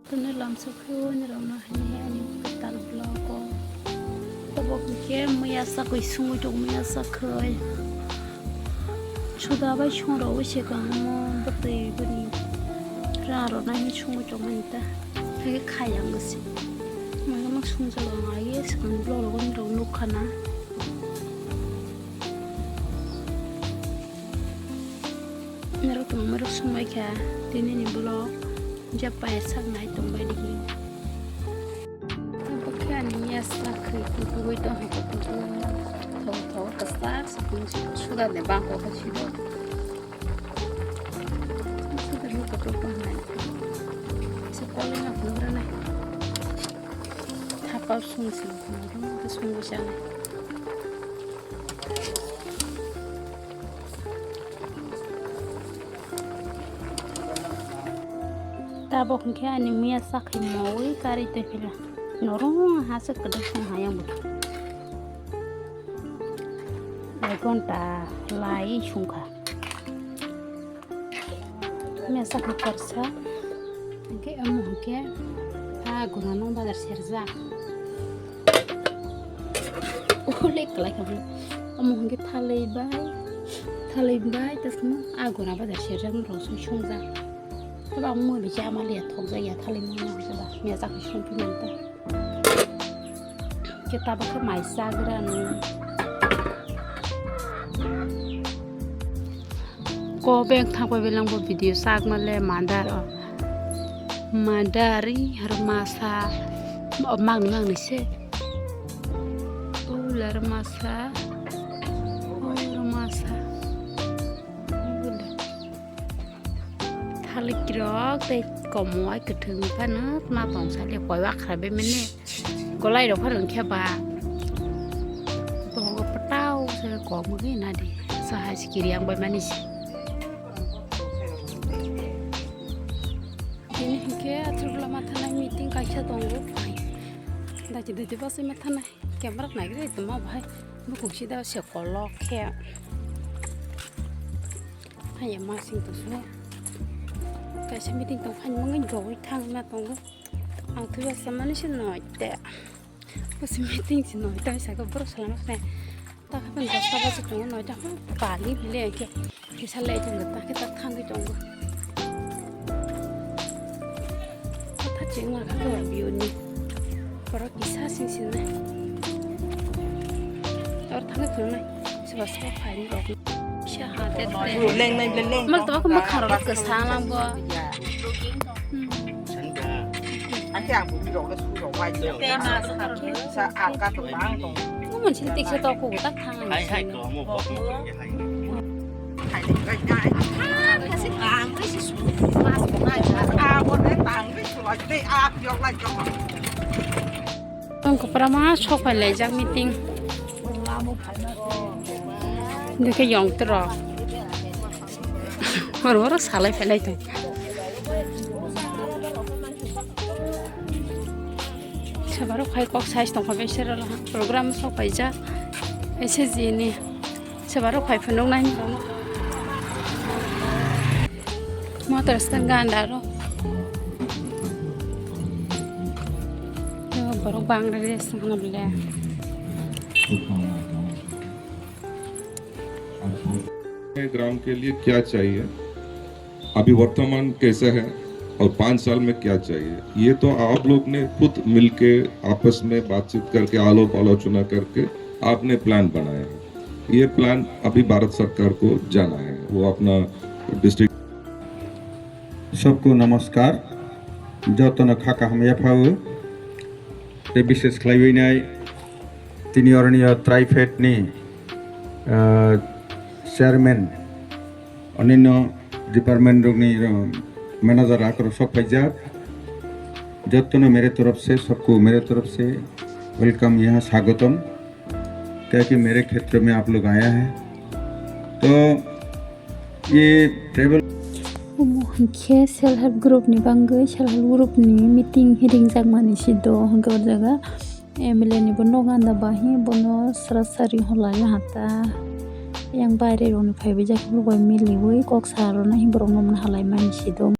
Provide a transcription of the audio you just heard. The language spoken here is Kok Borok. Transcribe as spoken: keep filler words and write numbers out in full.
Tini lamsa phiyoni rokno haini ani kwtal vlog o. Tabuk hwnkhe muya sakwi sungwi tongo, muya sakwi. Suda bai sung rogwi se kang mo bwtwi bini ra rok nai sungwi tongmani ta. Hwnkhe khayang gwi se. Mano mak sung jago ang ai swkang vlog rogo nirok nukha na. Norok tongma rok sungbai kha tini ni vlog. Jeppai sak nai tong bai di. Abo khe ani miya sak khe tubui tong hai tubui. Tho tho kwchak se tong si suda de bang ko si do. Suda ni ko to bang nai. Se kole na phungra nai. Thapal sung si phungra nai. Sung bo sa nai. Tabuk hwnkhe ani miya sakhi mowi karwi twi phila. Norok haswk kwdwk song hayang bo. Ek ghonta lai sungkha. Miya sakhi korsa. Hwnkhe omo hwnkhe a guna no bazar serjak. Ole kwlai kha bo. Omo hwnkhe thalwi bai, thalwi bai, tasma a guna bazar serjak no rosong sungjak. Tei ang mui bai cha maliya, thokjak ya, thalwi mui no hwnkhe ba, miya chakwi songphi manta. Khe tabuk khe mai chagra no. Ko beng thangpai beleng bo video sak male madar o. Madari har masa. O mangni mangni se. Ular masa. Ular masa. Thalik rok tei komo ai kwthwng phano ma tong sale koi wakhra be mene. Golai rok phano wngkhe ba. Tongo pwtao se kom wngwi nadi. Sahai sikiri yang bai mani se. Tini hinkhe athwrwla mathanai meeting kaisa tongo. Dachi dachi bwsai mathanai. Camera naigrwi tongma bahai. Bukung sida se kolok khe. Haya masing tongsulo. Kaisa meeting tong phai mangwi rogwi thangna tongo. Ang thuya samani se noite. Bwswi meeting se noite saka borok salama khe. Ta khe dosta baje tongo noite khe pali bile khe. Kisa le jeng ta khe ta thangwi tongo. Ta chengma khe biuni. Borok kisa sing sinai. Or thangwi phunuknai. Soba soba phaini rok. Kisa ha te te. Lengnai, lengnai. Mal to ko ma kharo rok kisa lang bo. Hmm. Ake ang bumi rok le su rok wai. Te ma sa karo. Sa ang ka to bang tong. Ko mon sin tik se to ko tak thang. Hai, hai, ko mo bo. Tong kwpra ma sok phai laijak meeting. Dikhe yong tro. Horo horo salai phelai tong. Sebarok hai kok size tong kha besero program sok paijak. S S G ni. Sebarok phai phunuk nai. Motor stand ganda ro. Yo, borok Bangladesh hwnna bole. ग्राम के लिए क्या चाहिए, अभी वर्तमान कैसा है और पाँच साल में क्या चाहिए, ये तो आप लोग ने खुद मिलके आपस में बातचीत करके आलोप आलोचना करके आपने प्लान बनाया है। ये प्लान अभी भारत सरकार को जाना है, वो अपना district. Sobko namaskar, jotono kha kaham yaphao. Tei bises khlaiwi nai tini oroni o Trifed ni, ah, chairman, onino department rokni, ah, manager rok sok paijak. Jotono mere torop se, sobko mere torop se welcome, yaha swagotom. क्या कि मेरे क्षेत्र में आप लोग आया है, तो ये tribal. Omo hinkhe self help group ni bangwi self help group ni meeting hiring jakmani si do hinkhe o jaga M L A ni bo nogo anda bahi bono sra sari holai hata yang baire rokni phaibai jak bo bai miliwi kok sa rwna hi borok no halai mani si do.